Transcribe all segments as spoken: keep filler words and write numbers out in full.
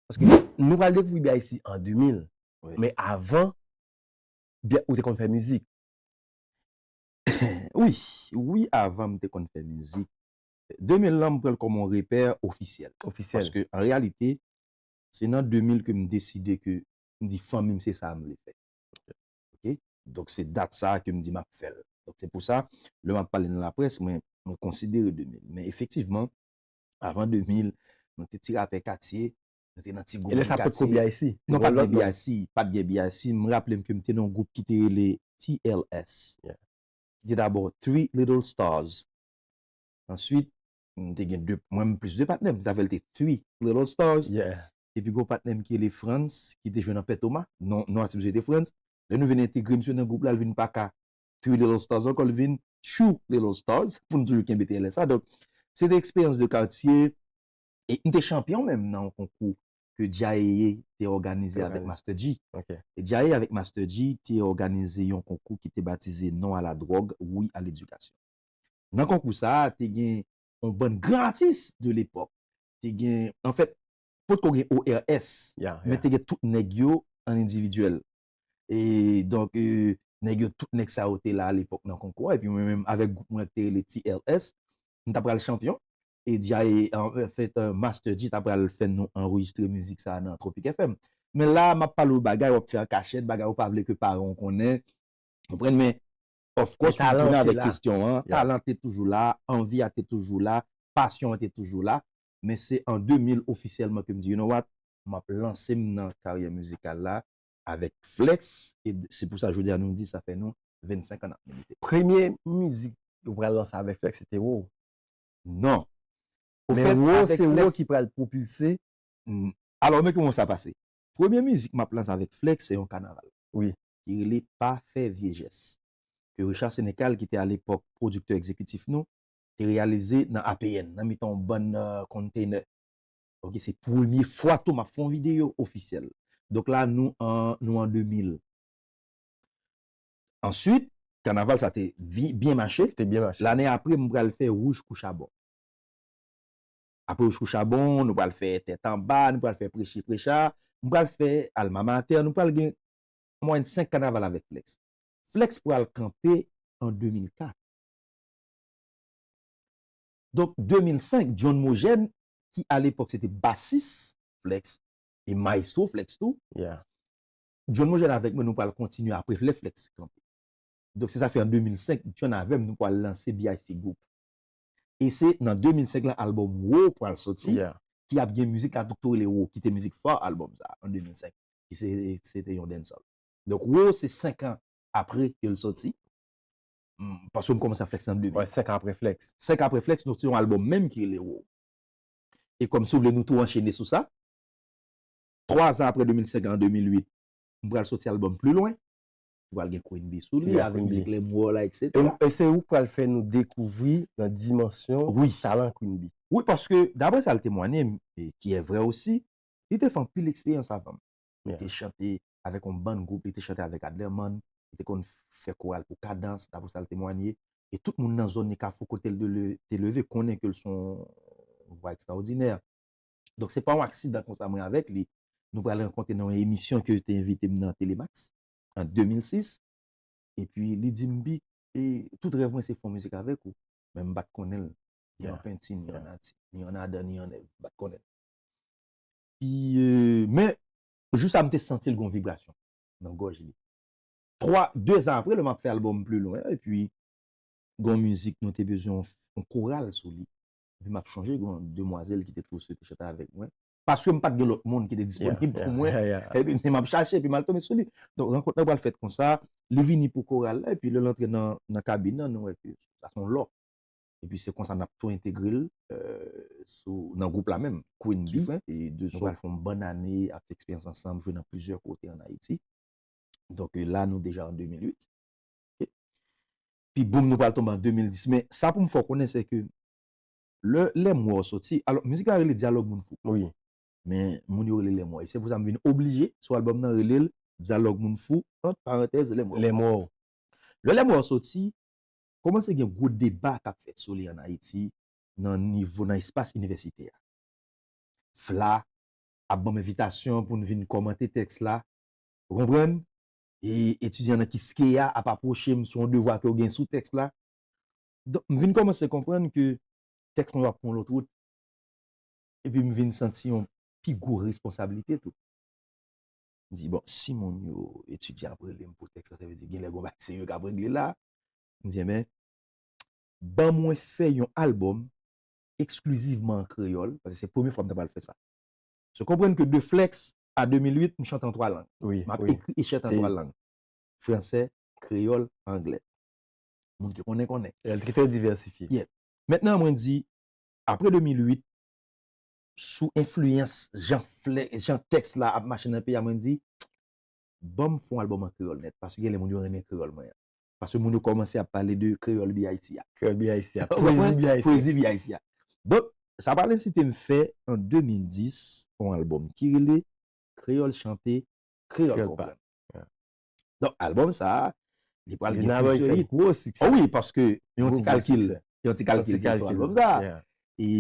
Paske nou pral dekouvri B I C an de mil. Wi. Men avan, byen, ou te konn fè mizik. Wi, wi, avan m te konn fè mizik. De mil lan, m pran l kòm yon repè ofisyèl. Ofisyèl. Paske, an reyalite, se nan de mil ke m deside ke m di fanmi m se sa m vle fè. Ok? Donk, se dat sa a ke m di m ap fè l. Donk, se pou sa, lè m ap pale nan laprès, mwen, mwen konsidere de mil. Men efektivman, avan de mil, nou te ti rapè katye, nou te nan ti gwoup E lè sa potko katye. B I C. Non, pa t gen B I C, pa t gen B I C. M raple m ke m te nan yon gwoup ki te rele T L S. Yeah. Ki te dabò Three Little Stars. Answit, m te gen de, mwen m plis de patnè m, sa fè l te Three Little Stars. Yeah. Epi gwo patnè m ki rele Frantz, ki te jwe nan Pè Toma, non, non atis misye te Frantz. Lè nou vin entegre misye nan gwoup la, l vin pa ka Three Little Stars ankò, l vin Two Little Stars, pou n toujou kenbe T L S la. Donk, se te eksperyans de katye, e m te chanpyon menm nan yon konkou ke Djaye te òganize Te avèk òganize. Master G. Ok. E Djaye avèk Master G te òganize yon konkou ki te batize Non à la drogue, oui à l'éducation. Nan konkou sa a, te gen yon bann gran atis de lepòk. Te gen, anfèt, potko gen O R S, Yeah, men yeah. te gen tout nèg yo an endividyèl. E donk, euh, nèg yo, tout nèg sa yo te la alepòk nan konkou a. Epi mwen menm, avèk gwoup mwen ki te rele T L S, m ta pral chanpyon. E Djaye, anfèt, euh, Master G ta pral fè nou anrejistre mizik sa a nan Tropic F M. Men la, m ap pale w bagay, w ap fè an kachèt, bagay ou pa vle ke paran w konnen. Konprann, men, of course, Men pou m talan tounen te avèk la. Kesyon an, Yeah. Talan te toujou la, anvi a te toujou la, pasyon an te toujou la. Men se an de mil ofisyèlman ke m di, you know what, m ap lanse m nan karyè mizikal la avèk Flex. E se pou sa jodi a nou di sa fè nou vennsenk an n ap milite. Premye mizik ou pral lanse avèk Flex, se te Wo. Non. Men Ofèt, Wo, avèk se Wo Flex, ki pral pwopilse. Mm. Alò, men kòman sa pase. Premye mizik m ap lanse avèk Flex, se yon kanaval. Wi. Ki rele Pa fè vye jès. Ke Richard Sénécal, ki te alepòk pwodiktè egzekitif nou, te reyalize nan A P N, nan mitan yon bann, euh, container. Ok, se premye fwa tou m ap fè yon videyo ofisyèl. Donk la, nou an, nou an de mil. Answit, kanaval sa te vi-, byen mache. Te byen mache. Lane apre, m pral fè Wouj kou chabon. Apre Wouj kou chabon, nou pral fè Tèt anba, nou pral fè Preche Precha, m pral fè Alma Mater, nou pral gen an mwayèn senk kanaval avèk Flex. Flex pral kanpe an de mil kat. Donk, de mil senk, John Mojèn, ki alepòk se te basis Flex e mayestwo Flex tou, Yeah. John Mojèn avèk mwen, nou pral kontinye apre lè Flex kanpe. Donk, se sa fè an de mil senk, John avè m, nou pral lanse B I C Group. E se nan de mil senk la, albòm Wo pral soti, Yeah. ki ap gen mizik la tou ki rele Wo, ki te mizik fa albòm sa, an de mil senk, ki se, se te yon dancehall. Donk, Wo, se senk an apre ke l soti, mm, paske m kòmanse a Flex an de mil. Wè, senk an apre Flex. Senk an apre Flex, nou te yon albòm menm ki rele Wo. E kòm si w vle nou tou anchene sou sa, twa zan apre de mil senk an, de mil uit, m pral soti albòm Pli Lwen. Ou pral gen Queen Bee sou li, Yeah, avèk Queen mizik Bee. Lè m wè w la, E, etsetera. e se ou k pral fè nou dekouvri nan dimansyon Wi. talan Queen Bee. Wi, paske daprè sa l temwanye m, e ki e vrè osi, li te fè anpil eksperyans avan m. Li Yeah. te chante avèk yon bann gwoup, li te chante avèk Adlerman, li te konn fè koral pou Kadans, daprè sa l temwanye. E tout moun nan zòn li, Kafou, kote l te le-, te leve, konnen ke l se yon vwa ekstraòdinè. Donk, se pa yon aksidan konsa mwen avèk li. Nou pral rankontre nan yon emisyon ke yo te envite m nan Telemax, an de mil sis. Epi, li di m, Bi, e, tout rèv mwen se fè yon mizik avèk ou. Men m pa t konnen l. Ni an Yeah. Penti, ni an Yeah. Ati, ni an Adan, ni an Èv, m pa t konnen l. Pi, euh, men, jou sa, m te santi l gon vibrasyon nan gòj li. Twa, de zan apre, lè m ap fè albòm Pli Lwen, epi gon mizik nou te bezwen yon, yon koral sou li. Epi m ap chonje gon demwazèl ki te tou swete chante avèk mwen. Paske m pa t gen lòt moun ki te disponib Yeah, pou yeah, mwen. yeah, yeah. Epi m ap chache, epi m al tonbe sou li. Donk, rankont la pral fèt konsa, li vini pou koral la, epi lè l antre nan, nan kabin nan, nou wè ke sa se yon lò. Epi se konsa n ap tou entegre l, euh, sou, nan gwoup la menm, Queen Bee, e de nou pral fè yon bann ane ap fè eksperyans ansanm, jwe nan plizyè kote an Ayiti. Donk, euh, la, nou deja an de mil uit. Ok? Pi boum, nou pral tonbe an de mil dis. Men sa pou m fè w konnen, se ke lè, Lè m wè w soti, alò, mizik la rele Dyalòg Moun Fou. Wi. Men moun yo rele Lè m wè w. E se pou sa m vin oblije, sou albòm nan, rele l Dyalòg Moun Fou, ant parantèz, Lè m wè w. Lè m wè w. Lè Lè m wè w soti, kòmanse gen gwo deba k ap fèt sou li an Ayiti, nan nivo, nan espas inivèsitè a. Fla, ap ban m envitasyon pou n vin kòmante tèks la. Ou konprann? E etidyan nan Kiskeya ap apwoche m sou yon devwa ke yo gen sou tèks la. Donk, m vin kòmanse konprann ke tèks mwen yo ap pran yon lòt wout. Epi m vin santi yon pi gwo responsablite tou. M di, bon, si moun yo etidye ap rele m pou tèks la, sa vle di gen lè gon bagay serye k ap regle la. M di, enben, ban mwen fè yon albòm eksklizivman an kreyòl, paske se premye fwa m ta pral fè sa. Se konprann ke de Flex a de mil uit, m chante an twa lang. M ap ekri e chante an twa lang. Fransè, kreyòl, anglè. Moun ki konnen, konnen. Li te trè divèsifye. Yeah. Mentnan, mwen di, apre de mil uit, sou enfliyans jan flè, jan tèks la ap mache nan peyi a, mwen di, ban m fè yon albòm an kreyòl nèt, paske gen lè moun yo renmen kreyòl mwen an. Paske moun yo kòmanse ap pale de kreyòl B I C a. Kreyòl B I C a. Pwezi B I C a. Pwezi B I C a. Donk, sa pral ensite m fè an de mil dis yon albòm ki rele Kreyòl Chante, Kreyòl Konprann. Donk, albòm sa a, li pral gen plizyè hit. Gwo siksè. Oh wi, paske yon ti kalkil, yon ti kalkil se sou albòm sa a. E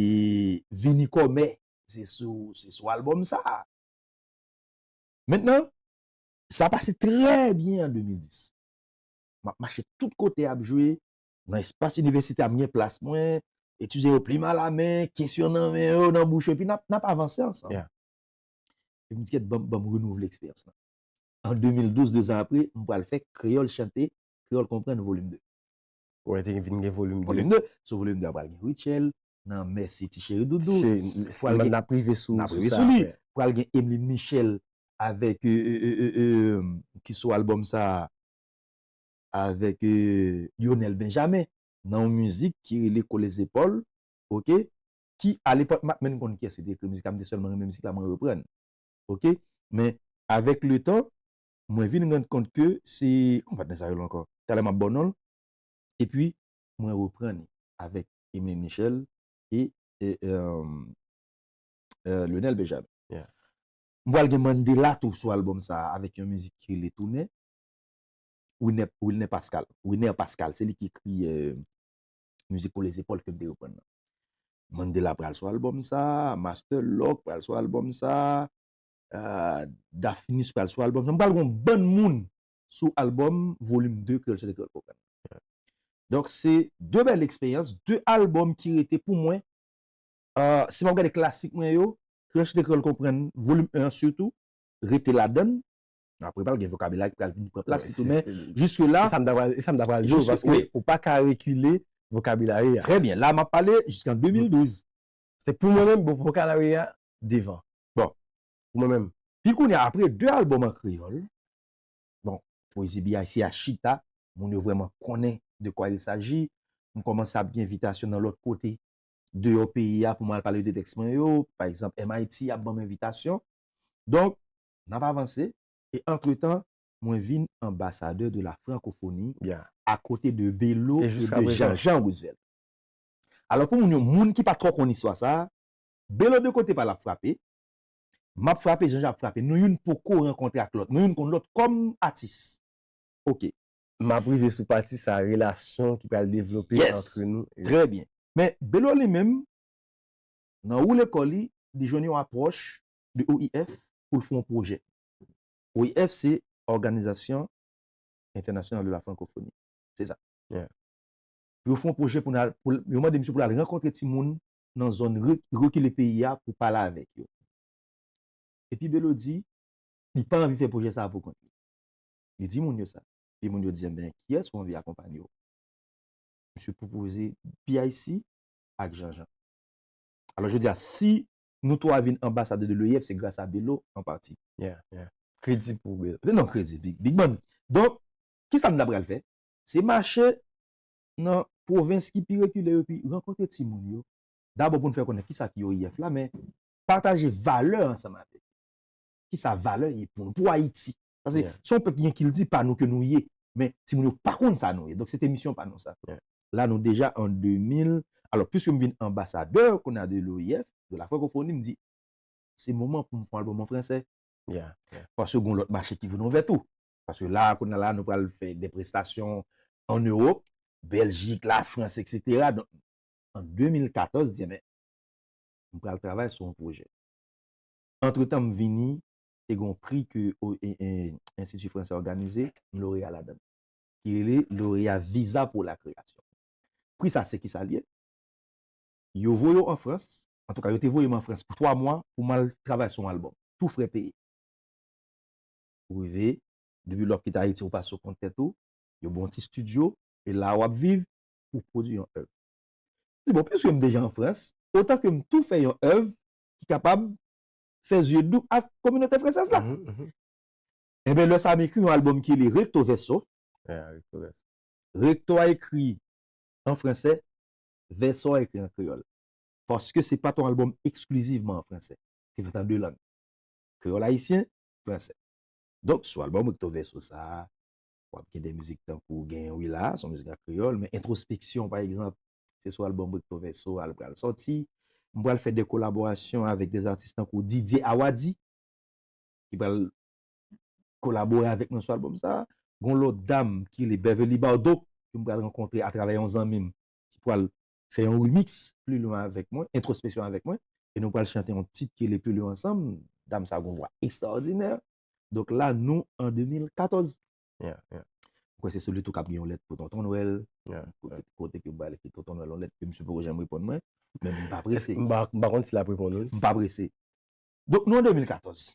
Vini Kòmè, se sou, se sou albòm sa a. Mentnan, sa pase trè byen an de mil dis. M ap mache tout kote ap jwe, nan espas inivèsitè a m gen plas mwen, etidyan yo plim alamen, kesyon nan men yo, nan bouch yo, epi n ap, n ap avanse ansanm. Epi m di, kèt, ban m, ban m renouvle eksperyans lan. An de mil douz, dezan apre, m pral fè Kreyòl Chante, Kreyòl Konprann volim de. Ou wè, te vin gen volim de. Volim de. Sou volim de a pral gen Rutshelle, nan Mèsi Ti Cheri Doudou. N ap rive sou sa. Pral gen Emeline Michel avèk, e, e, e, e, e, ki sou albòm sa a, avèk, e, Lionel Benjamin, nan yon mizik ki rele Kole Zepòl, oke? Ki, alepòk, m pa menm konn kiyès ki te ekri mizik la, m te sèlman renmen mizik la, mwen reprann. Oke? Men, avèk letan, mwen vin rann kont ke se, kòman patnè sa rele ankò? Talè m ap ba w non l. Epi, mwen reprann li avèk Emeline Michel e, e, e, e, Lionel Benjamin. M pral gen Mandela tou sou albòm sa a avèk yon mizik ki rele Tounen. Wilner, Wilner Pascal. Wilner Pascal, se li ki ekri, e, mizik Kole Zepòl ke m te reprann nan. Mandela pral sou albòm sa a, Master Lock pral sou albòm sa a, e, Daphinus pral sou albòm sa a. M pral gen yon bann moun sou albòm volim de Kreyòl Chante Kreyòl Konprann. Donk, se de bèl eksperyans, de albòm ki rete pou mwen. E, si m ap gade klasik mwen yo, Kreyòl Chante Kreyòl Konprann, volim en an sitou, rete ladan l. Apre, pral gen vokabilari ki pral vin pran plas li tou, men jiske la. E sa m ta pral, e sa m ta pral di w, paske ou pa ka rekile vokabilari a. Trè byen. La, m ap pale jiskan de mil douz. Se pou mwen menm, bon, vokabilari a devan. Bon. Pou mwen menm. Pi kounye a, apre de albòm an kreyòl, bon, Pwezi B I C a chita, moun yo vrèman konnen de quoi il s'agit. M kòmanse ap gen envitasyon nan lòt kote, deyò peyi a, pou mwen al pale de tèks mwen yo. Pa egzanp, M I T ap ban m envitasyon. Donk, n ap avanse. E antretan, mwen vin anbasadè de la francophonie akote de Belo e de Jean Jean Roosevelt. Alò, pou moun yo, moun ki pa twò konn istwa sa a, Belo de kote pa l ap frape, m ap frape, Jean Jean ap frape. Nou youn poko rankontre ak lòt. Nou youn konn lòt kòm atis. Oke. M ap rive sou pati sa, relasyon ki pral devlope antre nou. Trè byen. Men Belo li menm, nan woule kò li, li jwenn yon apwòch de O I F pou l fè yon pwojè. O I F se Organisation Internationale de la Francophonie. Se sa. Pou yo fè yon pwojè pou n al, pou, yo mande misye pou l al rankontre timoun nan zòn re-, rekile peyi a pou pale avèk yo. Epi Belo di, li pa anvi fè pwojè sa a pou kont li. Li di moun yo sa. Epi moun yo di, enben, kiyès ou anvi akonpanye w? Misye pwopoze P I C ak Jean Jean. Alò, jodi a, si nou twa vin anbasadè de l'O I F, se gras a Belo an pati. Kredi pou Belo. Non, kredi, big, big man. Donk, kisa m ta pral fè? Se mache nan pwovens ki pi rekile yo, epi rankontre timoun yo. Dabò pou n fè konnen kisa ki O I F la, men pataje valè ansanm avèk yo. Kisa valè ye pou nou, pou Ayiti? Paske se yon pèp ki gen kilti pa nou ke nou ye, men timoun yo pa konn sa nou ye. Donk, se te misyon pa nou sa. La, nou deja an de mil, alò, piske m vin anbasadè, kounye a de l'O I F, de la francophonie, m di, se moman pou m fè yon albòm an fransè. Paske gon lòt mache ki vin ouvè tou. Paske la, kounye a la, nou pral fè de prestasyon an Ewòp, Bèljik, Lafrans, etsetera. Donk, an de mil katòz, di, men, m pral travay sou yon pwojè. Antretan, m vini, te gen yon pri ke o- e- e- Enstiti Fransè òganize, m loreya ladan l, ki rele Loreya Visa pour la Création. Pri sa, se ki sa l ye? Yo voye w an Frans, antouka, yo te voye m an Frans pou twa mwa pou m al travay sou yon albòm, tou frè peye. Ou rive, depi lè w ap kite Ayiti, ou pase sou kont tèt ou, yo ba w yon ti estidyo, e la w ap viv, ou pwodui yon èv. M di, bon, piske m deja an Frans, otan ke m tou fè yon èv ki kapab fè zye doub ak kominote fransèz la. Enben, lè sa a, m ekri yon albòm ki rele Recto Verso. Recto a ekri an fransè, Verso a ekri an kreyòl. Paske se pa t yon albòm eksklizivman an fransè. Se fèt an de lang. Kreyòl ayisyen, fransè. Donk, sou albòm Recto Verso sa a, w ap gen de mizik tankou gen Wi La, se yon mizik an kreyòl, men Entwospeksyon, pa egzanp, se sou albòm Recto Verso a l pral sòti. M pral fè de kolaborasyon avèk de atis tankou Didier Awadi, ki pral kolabore avèk mwen sou albòm sa a. Gon lòt dam ki rele Beverly Bardot, ke m pral rankontre atravè yon zanmi m, ki pral fè yon remix Plus Loin avèk mwen, Entwospeksyon avèk mwen, e nou pral chante yon tit ki rele Plus Loin ansanm. Dam sa gon vwa ekstraòdinè. Donk la, nou an de mil katòz. Mwen kwè se sou li tou k ap gen yon lèt pou Tonton Nwèl. Kote, kote ke m pral ekri Tonton Nwèl yon lèt ke misye poko janm reponn mwen, men m pa prese. M pa, m pa konn si l ap reponn ou. M pa prese. Donk, nou an de mil katòz.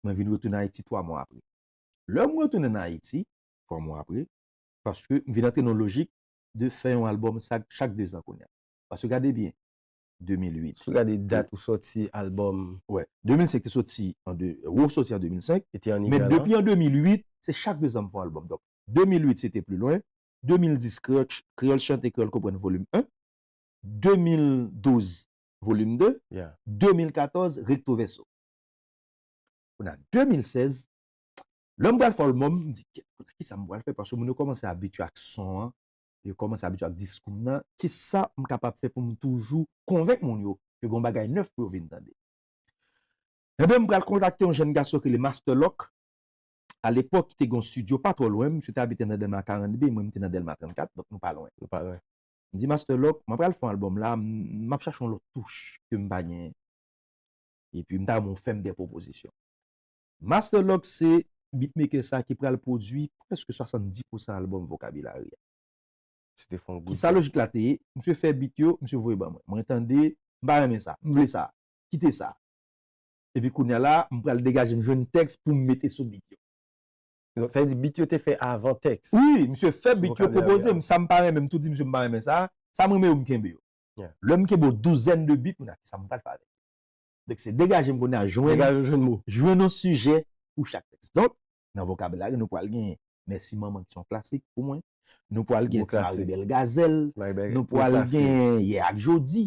Mwen vin retounen Ayiti twa mwa apre. Lè m retounen nan Ayiti, twa mwa apre, paske m vin antre nan lojik de fè yon albòm sa, chak de zan kounye a. Paske gade byen, de mil uit. Si w gade dat ou sòti albòm. Wè, de mil senk te sòti an de, ou sòti an de mil senk, e te an men depi an de mil uit, se chak de zan m fè yon albòm. Donk, de mil uit, se te Plus Loin. De mil dis, Kreyòl, Kreyòl Chante, Kreyòl Konprann, volim en. De mil douz, volim de. De mil katòz, Recto Verso. Kounye a, de mil sèz, lè m pral fè albòm, m di, "Kèt, kounye a, kisa m pral fè?" Paske moun yo kòmanse abitye ak son an, yo kòmanse abitye ak diskou m nan. Kisa m kapab fè pou m toujou konvenk moun yo ke gon bagay nèf pou yo vin tande? Enben, m pral kontakte yon jèn gason ki rele Master Lock. Alepòk, te gen yon estidyo pa twò lwen, misye te abite nan Dèlma karant B, mwen, m te nan Dèlma trannkat, donk nou pa lwen. Nou pa lwen. M di, "Master Lock, mwen pral fè yon albòm la, m, m ap chache yon lòt touch ke m pa genyen. Epi m ta renmen w fè m de pwopozisyon." Master Lock se beatmaker sa ki pral pwodui prèske swasanndiz pousan albòm Vokabilari a. Misye te fè yon gwo djòb. Kisa lojik la te ye? Misye fè beat yo, misye voye ban mwen. Mwen tande, m pa renmen sa, m vle sa, kite sa. Epi kounye a la, m pral degaje m jwenn tèks pou m mete sou beat yo. Donk, sa vle di beat yo te fè avan tèks. Wi, misye fè beat yo, pwopoze m, sa m pa renmen, m tou di misye m pa renmen sa, sa m renmen yo, m kenbe yo. Lè m kenbe yon douzèn de beat, kounye a, kisa m pral fè avèk yo? Donk, se degaje m kounye a, jwenn, jwenn yon sijè pou chak tèks. Donk, nan Vokabilari, nou pral gen Mèsi Manman, ki se yon klasik pou mwen. Nou pral gen Ti Mari Bèl Gazèl. Nou pral gen Yè ak Jodi.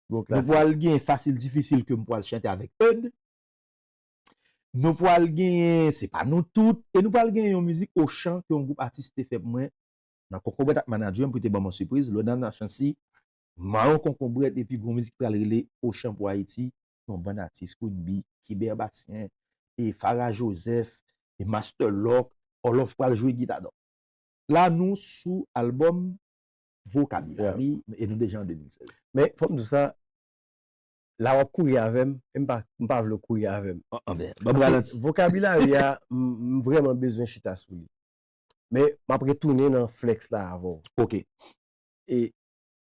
Nou pral gen Fasil Difisil ke m pral chante avèk Eude. Nou pral gen Se pa nou tout. E nou pral gen yon mizik Ochan ke yon gwoup atis te fè pou mwen. Nan Konkonbrèt ak manadjè m pou te ban mwen sipriz. Lodana Chancy, Mayon Konkonbrèt, epi gon mizik pral rele Ochan pou Ayiti. Yon bann atis, Queen Bee, Kibè Bastien, e Farah Joseph, e Master Lock, Olof pral jwe gita. Donk, la nou sou albòm Vokabilari, e nou deja an de mil sèz. Men, fò m di w sa, la w ap kouri avè m, e m pa, m pa vle w kouri avè m. Anben, ban m ralanti. Vokabilari a, m, m vrèman bezwen chita sou li. Men, m ap retounen nan Flex la avè w. Ok. E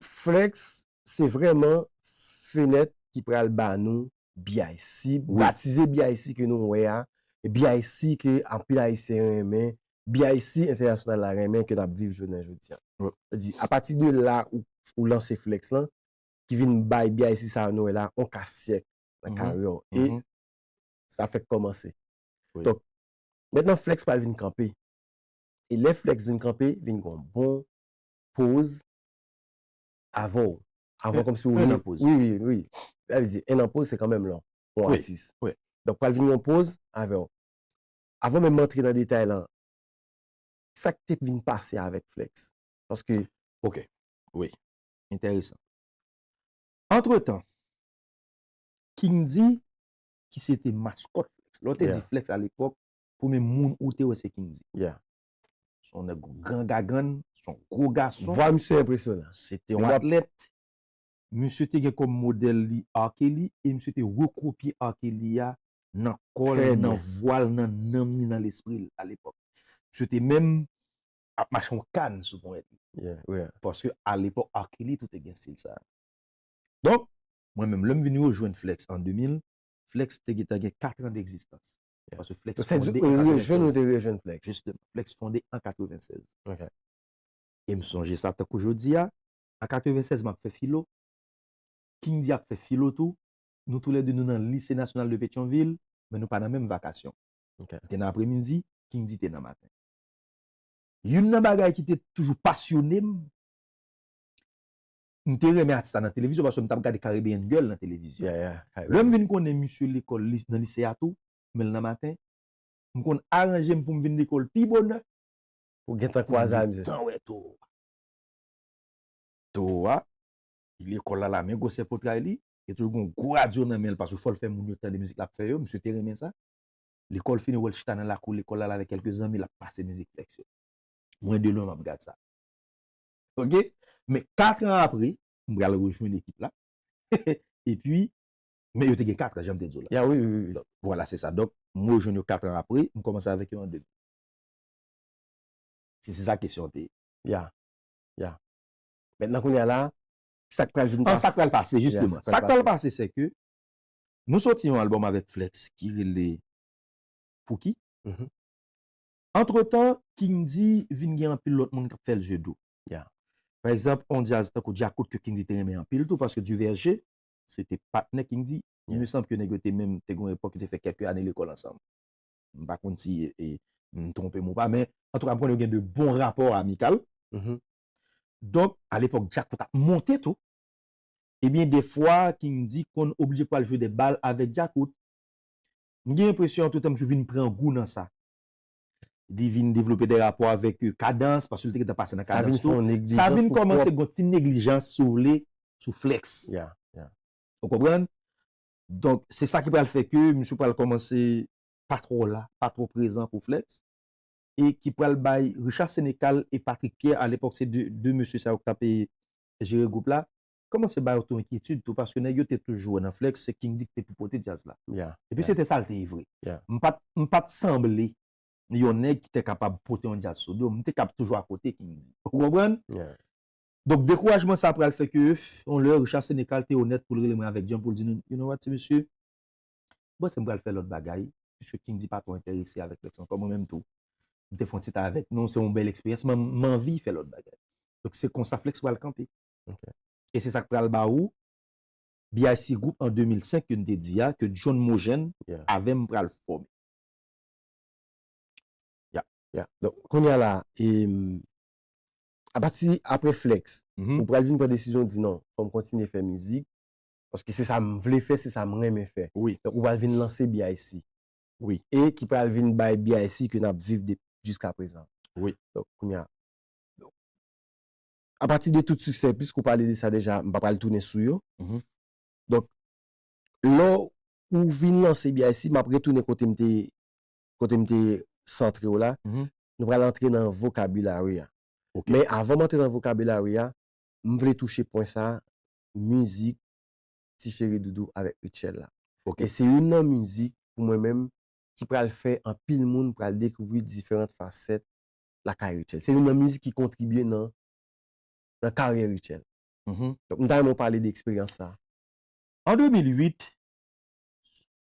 Flex, se vrèman fenèt ki pral ba nou B I C, batize B I C ke nou wè a, e B I C ke anpil Ayisyen renmen, B I C entènasyonal la renmen ke n ap viv jounen jodi a. Sa di, apati de la ou, ou lanse Flex lan, ki vin bay B I C sa nou wè la, on kasyèk nan karyè w. E sa fèk kòmanse. Donk, mentnan Flex pral vin kanpe. E lè Flex vin kanpe, vin gon bon poz avè w. Avè w kòmsi w li. Wi, wi, wi. Sa vle di, en an poz, se kanmenm lon pou yon atis. Donk, pral vin yon poz avè w. Avan menm m antre nan detay lan, sa k te vin pase avèk Flex? Paske. Ok. Wi. Enteresan. Antretan, King D, ki se te maskòt Flex. Lè w te di Flex alepòk, premye moun ou te wè se King D. Se yon nèg gran gagann, se yon gwo gason. Vwa misye enpresyonan. Se te yon atlèt. Misye te gen kòm modèl li R. Kelly, e misye te rekopye R. Kelly a nan kò l, nan vwa l, nan nanm li, nan lespri l alepòk. Misye te menm ap mache yon kann sou ponyèt li. Paske alepòk R. Kelly tou te gen stil sa. Donk, mwen menm, lè m vin rejwenn Flex an de mil, Flex te gentan gen kat an degzistans. Paske Flex fonde an katrevennsèz. Jisteman, Flex fonde an katrevennsèz. E m sonje sa tankou jodi a, an katrevennsèz m ap fè filo, King D ap fè filo tou, nou toulède nou nan Lise Nasyonal de Petyonvil, men nou pa nan menm vakasyon. M te nan apremidi, King D te nan maten. Youn nan bagay ki te toujou pasyone m, m te renmen atis la nan televizyon, paske m t ap gade Caribbean Girl nan televizyon. Lè m vin konnen misye lekòl, nan lise a tou, men l nan maten, m konn aranje m pou m vin lekòl pi bonè. Pou gentan kwaze a misye. Gentan wè towo a. Towo a, li lekòl la, la men gwosè pòtray li, e toujou gen yon gwo radyo nan men l, paske fò l fè moun yo tande mizik l ap fè yo, misye te renmen sa. Lekòl fini, wè l chita nan lakou lekòl la, l avèk kèlke zanmi, l ap pase mizik Flex yo. Mwen de lwen m ap gad sa. Oke? Men kat an apre, m pral rejwenn ekip la. Epi, men yo te gen kat an, jan m te di w la. Ya, wi, wi, wi. Donk, vwala, se sa. Donk, m rejwenn yo kat an apre, m kòmanse avèk yo an de mil. Si se sa kesyon an te ye. Ya, ya. Mentnan kounye a la, sa k pral vin pase? Sa k pral pase, jisteman. Sa k pral pase, se ke nou soti yon albòm avèk Flex ki rele Pouki. Antretan, King D vin gen anpil lòt moun k ap fè l zye do. Pa egzanp, on djaz tankou Djakout ke King D te renmen anpil tou, paske Duverger, se te patnè King D. Il me semble ke nèg yo te menm, te gen yon epòk, yo te fè kèlke ane lekòl ansanm. M pa konn si, e, m twonpe m ou pa, men antouka, m konnen yo gen de bon rapò amikal. Donk, alepòk, Djakout ap monte tou. Ebyen, defwa, King D konn oblije pral jwe de bal avèk Djakout. M gen enpresyon, antretan, misye vin pran gou nan sa. Li vin devlope de rapò avèk, e, Kadans, paske li te gentan pase nan Kadans tou. Sa vin kòmanse gen yon ti neglijans, si w vle, sou Flex. Ou konprann? Donk, se sa ki pral fè ke misye pral kòmanse pa twò la, pa twò prezan pou Flex, e ki pral bay Richard Sénécal e Patrick Pierre, alepòk se de, de mesye sa yo k t ap, e, jere gwoup la, kòmanse ba yo tou enkyetid tou, paske nèg yo te toujou wè nan Flex, se King D ki te pou pote djaz la. Epi se te sa l te ye vre. M pa t, m pa t sanble yon nèg ki te kapab pote yon djaz sou do m, m te kab toujou akote King D. Ou konprann? Donk, dekourajman sa pral fè ke, yon lè, Richard Sénécal te onèt pou l rele mwen avèk John pou l di nou, "You know what, ti mesye, m panse m pral fè lòt bagay, piske King D pa twò enterese avèk Flex ankò, mwen menm tou. M te fè yon tit avèk nou, se yon bèl eksperyans, men m anvi fè lòt bagay." Donk, se konsa Flex pral kanpe. E se sa k pral ba ou B I C Group an de mil senk ke n te di a, ke John Mogène avè m pral fòme. Ya. Ya. Donk, kounye a la, e, apati apre Flex, ou pral vin pran desizyon di non, fò m kontinye fè mizik, paske se sa m vle fè, se sa m renmen fè. Donk, ou pral vin lanse B I C. E ki pral vin bay B I C ke n ap viv de, jiska prezan. Donk, kounye a, apati de tout siksè, piske ou pale de sa deja, m pa pral tounen sou yo. Donk, lè ou vin lanse B I C, m ap retounen kote m te, kote m te santre w la. Nou pral antre nan vocabulary a. Men avan m antre nan vocabulary a, m vle touche pwen sa, mizik Ti Cheri Doudou avèk Rutshelle la. E se youn nan mizik, pou mwen menm, ki pral fè anpil moun pral dekouvri diferan fasèt lakay Rutshelle. Se youn nan mizik ki kontribye nan, nan karyè Rutshelle. Donk, m ta renmen w pale de eksperyans sa. An de mil uit,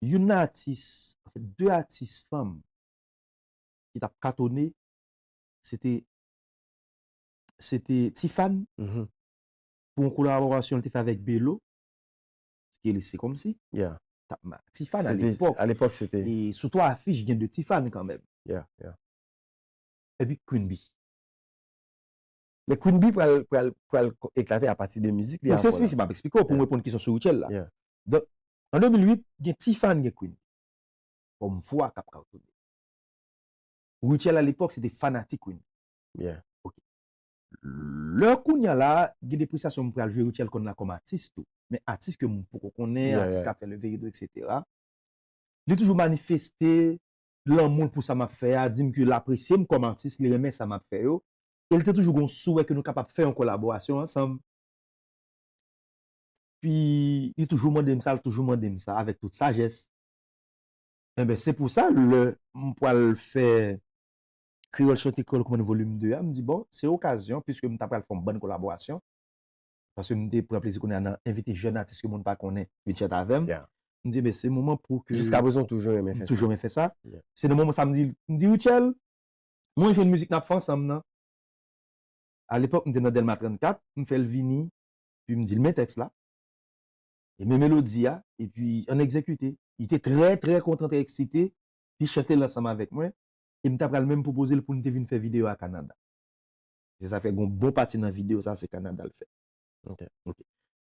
youn nan atis, anfèt, de atis fanm ki t ap katone, se te, se te Tiffany, pou yon kolaborasyon li te fè avèk Belo, ki rele Se Kòmsi. T ap ma-, Tiffany alepòk. Alepòk, se te. E sou twa afich, gen de Tiffany kanmenm. Epi Queen Bee. Men Queen Bee pral, pral, pral eklate apati de mizik li a. Se, se, se m ap eksplike w pou m reponn kesyon sou Rutshelle la. Donk, an de mil uit, gen Tiffany, gen Queen. Kòm vwa k ap katone. Rutshelle alepòk, se te fanatik Queen. Lè kounye a la, gen depresyasyon m pral jwe Rutshelle konn la kòm atis tou. Men atis ke m poko konnen, atis k ap fè leve rido, etsetera. Li toujou manifeste lanmou l pou sa m ap fè a, di m ke l apresye m kòm atis, li renmen sa m ap fè yo. E l te toujou gen yon souwè ke nou kapab fè yon kolaborasyon ansanm. Epi, li toujou mande m sa, li toujou mande m sa, avèk tout sajès. Enben, se pou sa, lè m pral fè Kreyòl Chante Kreyòl Konprann volim de a, m di, bon, se okazyon, piske m ta pral fè yon bann kolaborasyon, paske m te pran plezi kounye a nan envite jèn atis ke moun pa konnen, vin chante avè m. M di, ben, se moman pou ke... Jiska prezan, w toujou renmen fè sa. M toujou renmen fè sa. Se nan moman sa, m di, m di, Rutshelle, mwen jwenn mizik n ap fè ansanm nan. Alepòk, m te nan Dèlma trannkat, m fè l vini, pi m di l men tèks la, e men melodi a, epi ann egzekite. Li te trè, trè kontan, trè eksite, li chante l ansanm avèk mwen, e m ta pral menm pwopoze l pou n te vin fè videyo a Kanada. Se sa fè gon bon pati nan videyo sa, se Kanada l fèt. Ok.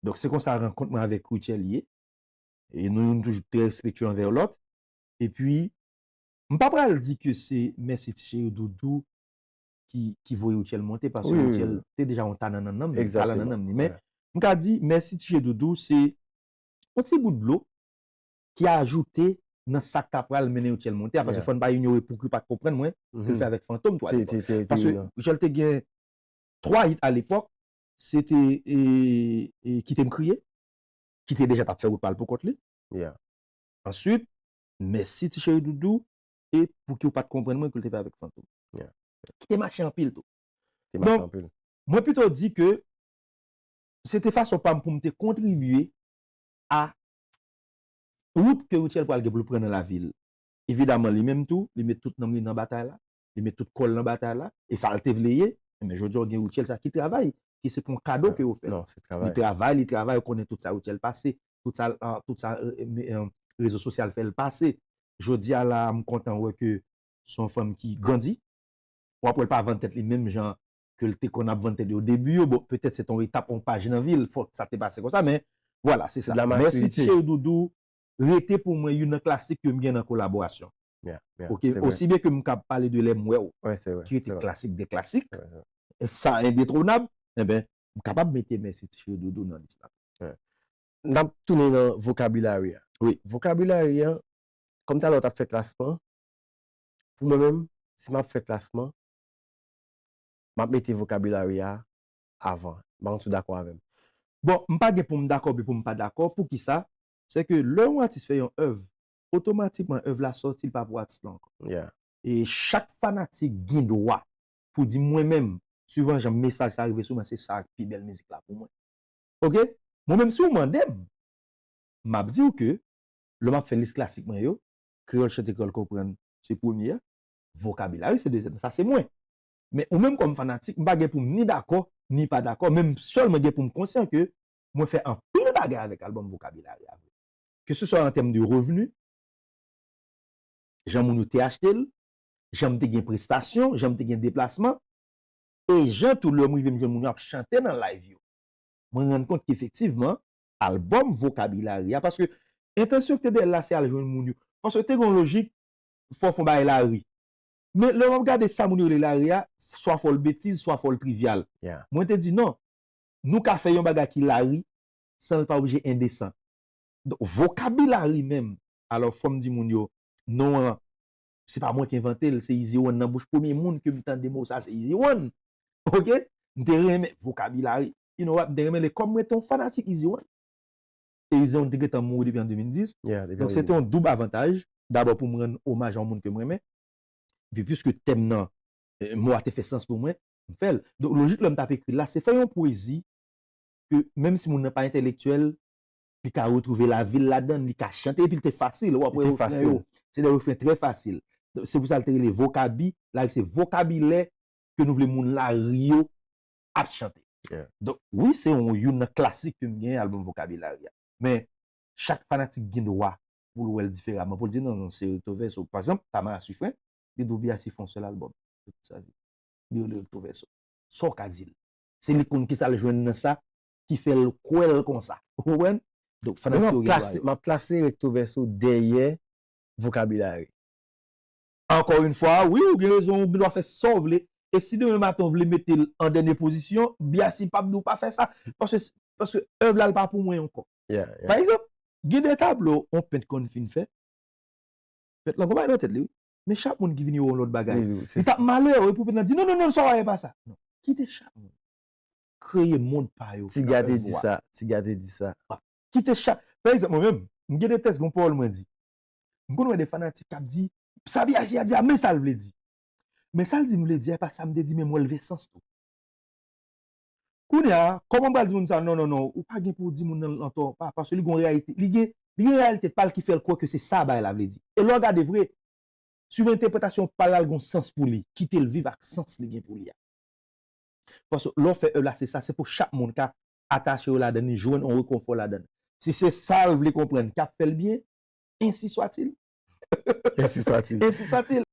Donk, se konsa rankont mwen avèk Rutshelle ye. E nou youn toujou trè respektye anvè lòt. Epi, m pa pral di ke se mèsi Ti Cheri Doudou ki, ki voye Rutshelle monte, paske Rutshelle te deja yon talan nan nanm li, talan nan nanm li. Men, m ka di mèsi Ti Cheri Doudou, se yon ti gout dlo ki ajoute nan sa k ta pral mennen Rutshelle monte a, paske fò n pa inyore pou ki pa t konprann mwen, ke l fè avèk Fantom tou alepòk. Paske Rutshelle te gen twa hit alepòk, se te, e, e, Kite m kriye, ki te deja t ap fè wout pa l pou kont li. Answit, Mèsi Ti Cheri Doudou, e Pouki w pa t konprann mwen ke l te fè avèk Fantom. Ki te mache anpil tou. Donk, mwen pito di ke se te fason pa m pou m te kontribye a wout ke Rutshelle pral gen pou l pran nan lavi l. Evidaman, li menm tou, li met tout nanm li nan batay la, li met tout kò l nan batay la, e sa l te vle ye, men jodi a w gen Rutshelle sa ki travay, ki se pa yon kado ke yo fè l. Li travay, li travay, ou konnen tout sa Rutshelle pase, tout sa, ah, tout sa, eh, eh, rezo sosyal fè l pase. Jodi a la, m kontan wè ke se yon fanm ki grandi. W ap wè l pa vann tèt li menm jan ke l te konn ap vann tèt li o debi yo. Bon, petèt se te yon etap, yon paj nan vi l, fòk sa te pase konsa, men vwala, se sa. Mèsi Ti Cheri Doudou, rete pou mwen youn nan klasik ke m gen nan kolaborasyon. Ok, osi byen ke m ka pale de Lè m wè w, ki rete klasik de klasik, sa endetwonab, enben, m kapab mete Mèsi Ti Cheri Doudou nan lis la. N ap tounen nan vokabilari a. Wi. Vokabilari a, kòm talè w t ap fè klasman, pou mwen menm, si m ap fè klasman, m ap mete vokabilari a avan. M pa konn si w dakò avè m. Bon, m pa gen pou m dakò oubyen pou m pa dakò. Poukisa? Se ke lè yon atis fè yon èv, otomatikman èv la sòti, li pa pou atis la ankò. E chak fanatik gen dwa pou di mwen menm, swivan jan mesaj sa rive sou mwen, se sa ki pi bèl mizik la pou mwen. Ok? Mwen menm, si w mande m, m ap di w ke lè m ap fè lis klasik mwen yo, Kreyòl Chante Kreyòl Konprann se premye a, Vokabilari se dezyèm, sa se mwen. Men ou menm kòm fanatik, m pa gen pou m ni dakò, ni pa dakò, men m sèlman gen pou m konsyan ke mwen fè anpil bagay avèk albòm Vokabilari a vre. Ke se swa an tèm de revni, jan moun yo te achte l, jan m te gen prestasyon, jan m te gen deplasman, e jan tou lè m rive m jwenn moun yo ap chante nan live yo. Mwen rann kont ki efektivman, albòm Vokabilari a, paske entansyon ki te dèyè l la se al jwenn moun yo. Paske te gen yon lojik, fò w fè yon bagay lari. Men lè w ap gade sa moun yo rele lari a, swa fò l betiz, swa fò l trivyal. Mwen te di non, nou ka fè yon bagay ki lari san l pa oblije endesan. Donk, vokabilari menm, alò fò m di moun yo, non an, se pa mwen ki envante l, se Easy One nan bouch premye moun ke m tande mo sa, se Easy One. Ok? M te renmen vokabilari. You know what? M te renmen li kòm mwen te yon fanatik Easy One. E Easy One te gentan mouri depi an de mil dis. Donk, se te yon doub avantaj. Dabò pou m rann omaj a yon moun ke m renmen. Epi, piske tèm nan, eh, mo a te fè sans pou mwen, m fè l. Donk, lojik lè m t ap ekri l la, se fè yon pwezi ke menm si moun nan pa entèlektyèl, li ka retwouve lavi l ladan l, li ka chante, epi l te fasil, w ap wè refren yo. Se de refren trè fasil. Se pou sa l te rele vokabi, la se vokabilè ke nou vle moun lari yo ap chante. Donk, wi, se yon, youn nan klasik ke m gen, albòm Vokabilari a. Men, chak fanatik gen dwa pou l wè l diferaman, pou l di, non, non, se recto verso. Pa egzanp, Tamara Suffren, li di w Biassy fè yon sèl albòm, tout sa vi. Li rele recto verso. Sa w ka di l? Se li konn kisa l jwenn nan sa, ki fè l kwè l konsa. Ou konprann? Donk, fanatik yo gen dwa yo. M ap klase recto verso dèyè Vokabilari. Ankò yon fwa, wi, ou gen rezon, ou gen dwa fè sa w vle. E si demen maten w vle mete l an dènye pozisyon, Biassy p ap di w pa fè sa. Paske, paske èv la, l pa pou mwen ankò. Pa egzanp, gen de tablo yon pent konn fin fè. Pent lan gon bagay nan tèt li, wi. Men chak moun ki vini wè yon lòt bagay. Li t ap malere, wi, pou pent lan di, non, non, non, sa w wè a, e pa sa. Non. Kite chak moun. kreye mond pa yo. Ti gade di sa, ti gade di sa. Kite chak. Pa egzanp, mwen menm, m gen de tèks, gon pawòl mwen di. M konn wè de fanatik k ap di, sa Beyonce a di a, men sa l vle di. Men sa l di m vle di a, e pa sa m te di, men m wè l vè sans tou. Kounye a, kòman m pral di moun sa, non, non, non, ou pa gen pou w di moun nan antò, pa, paske li gon reyalite, li gen, li gen reyalite pa l ki fè l kwè ke se sa bagay la vle di. E lè w gade vre, swivan entèpretasyon pa l la, l gon sans pou li, kite l viv ak sans li gen pou li a. Paske lè w fè èv la, se sa, se pou chak moun ka atache yo ladan li, jwenn yon rekonfò ladan. Si se sa l vle konprann, k ap fè l byen, ensi swatil. Ensi swatil. Ensi swatil.